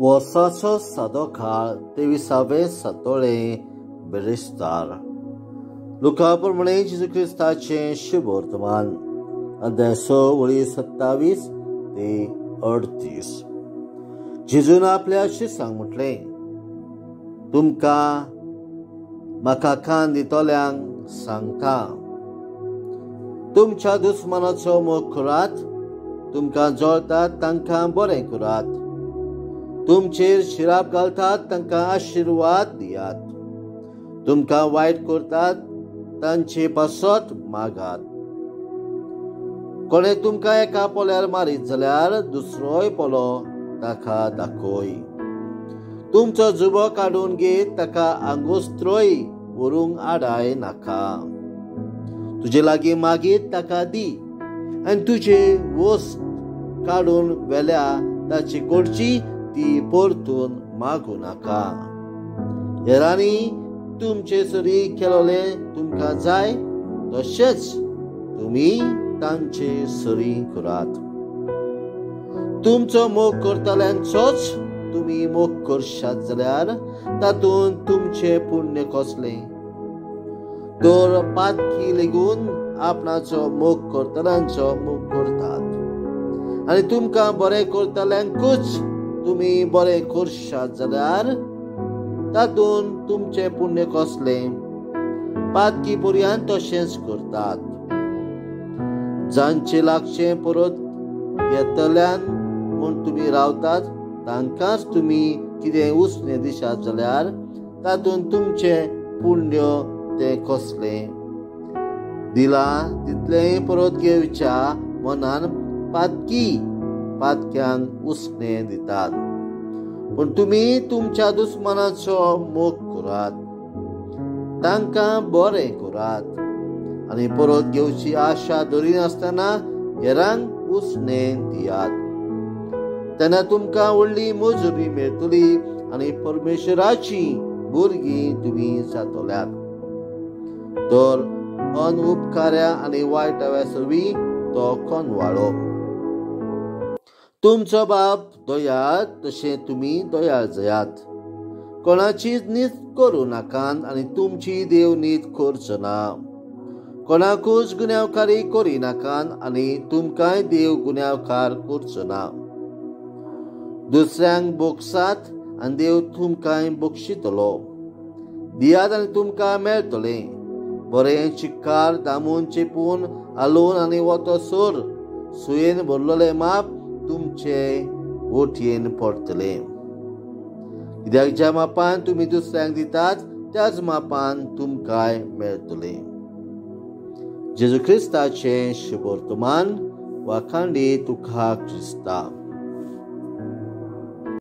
वर्साचो सादो काळ 23वे सातोळे बिरेस्तार. लुका प्रमाणे जेजू क्रिस्ताचें शुभवर्तमान, अध्याय 6 वळी 27 ते 38. जेजून आपल्या शिसांक म्हटलें, तुमकां म्हाका कान दितल्यांक सांगता, तुमच्या दुस्मानाचो मोग करात, तुमकां जळतात तांकां बरें करात, तुमचेर शिराप घालतात तांकां आशिर्वाद दियात, तुमकां वायट करतात तांचे पासत मागात. कोणें तुमकां एका पोल्यार मारीत जाल्यार दुसरोय पोलो ताका दाखय. तुमचो जुबो काडून घेत ताका आंगोस्त्रोय व्हरूंक आडाय नाका. तुजे लागीं मागीत ताका दी आनी तुजे वस्त काडून वेल्या ताची कडची ती परतून मागूं नाका. हेरांनी तुमचे सरी केलोले तुमकां जाय तशेंच तुमी तांचे सरी करात. तुमचो मोग करतल्यांचोच तुमी मोग करशात जाल्यार तातूंत तुमचें पुण्य कसलें? तर पातकी लेगून आपणाचो मोग करतल्यांचो मोग करतात आनी तुमकां बरें करतल्यांकूच तुमी बरें करशात जाल्यार तातूंत तुमचें पुण्य कसलें? पातकी पर्यान तशेंच करतात. जांचे लागचें परत घेतल्यान म्हूण तुमी रावतात तांकांच तुमी कितें उसणें दिशात जाल्यार तातूंत तुमचें पुण्य तें कसलें? दिलां तितलेंय परत घेवच्या मनान पातकी पातक्यांक उसणें दितात. पूण तुमी तुमच्या दुस्मानाचो मोग करात, तांकां बरें करात आनी परत घेवची आशा धरिनासतना हेरांक उसणें दियात. तेन्ना तुमकां व्हडली मजुरी मेळटली आनी परमेश्वराची भुरगीं तुमी जातल्यात. तर अनउपकार्या आनी वायटाव्या सवी तो कोनवाळो. तुमचो बाप दयाळ तशें तुमी दयाळ जायात. कोणाचीच नीत करूं नाकात आनी तुमची देव नीत करचो ना. कोणाकूच गुन्यांवकारी करिनाकात आनी तुमकांय देव गुन्यांवकार करचो ना. दुसऱ्यांक बोगसात आनी देव तुमकांय बक्षितलो. दियात आनी तुमकां मेळटलें. बरें चिक्कार दामून चेपून आलोवन आनी वतसर सुयेन भरलेलें माप तुमचे वोटयेन पडटलें. कित्याक ज्या मापान तुमी दुसऱ्यांक दितात त्याच मापान तुमकांय मेळटलें. जेजू क्रिस्ताचें शुभवर्तमान. वाखांडी तुका क्रिस्ता.